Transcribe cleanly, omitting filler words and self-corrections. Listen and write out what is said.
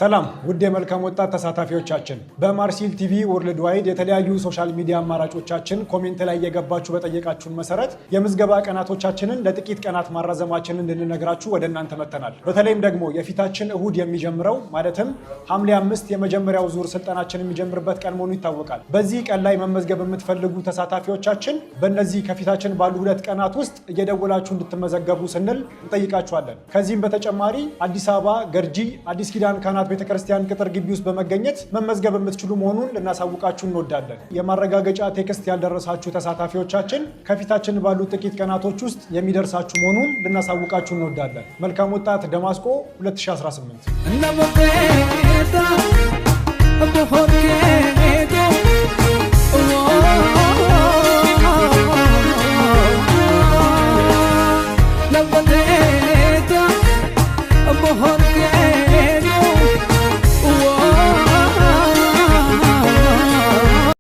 ሰላም ውድ የመልካም ወጣት ተሳታፊዎቻችን፣ በማርሲል ቲቪ worldwide የተለያዩ social media አማራጮቻችን comment ላይ እየገባችሁ በጠየቃችሁን መሰረት የምዝገባ ቀናቶቻችንን ለጥቂት ቀናት ማራዘማችንን እንድንነግራችሁ ወደ እናንተ መጥተናል። በተለይም ደግሞ የፊታችን እሁድ የሚጀምረው፣ ማለትም ሐምሌ 5 የመጀመሪያው ዙር ስልጠናችን የሚጀምርበት ቀን መሆኑ ይታወቃል። በዚህ ቀን ላይ መመዝገብ የምትፈልጉ ተሳታፊዎቻችን በእነዚህ ከፊታችን ባሉ 2 ቀናት ውስጥ እየደወላችሁ እንድትመዘገቡ ስንል እንጠይቃችኋለን። ከዚህም በተጨማሪ አዲስ አበባ ገርጂ አዲስ ኪዳን ካህናት ቤተክርስቲያን ቅጥር ግቢ ውስጥ በመገኘት መመዝገብ የምትችሉ መሆኑን ልናሳውቃችሁ እንወዳለን። የማረጋገጫ text ያልደረሳችሁ ተሳታፊዎቻችን ከፊታችን ባሉ ጥቂት ቀናቶች ውስጥ የሚደርሳችሁ መሆኑን ልናሳውቃችሁ እንወዳለን። መልካም ወጣት ደማስቆ 2018። Namoota bohorkee.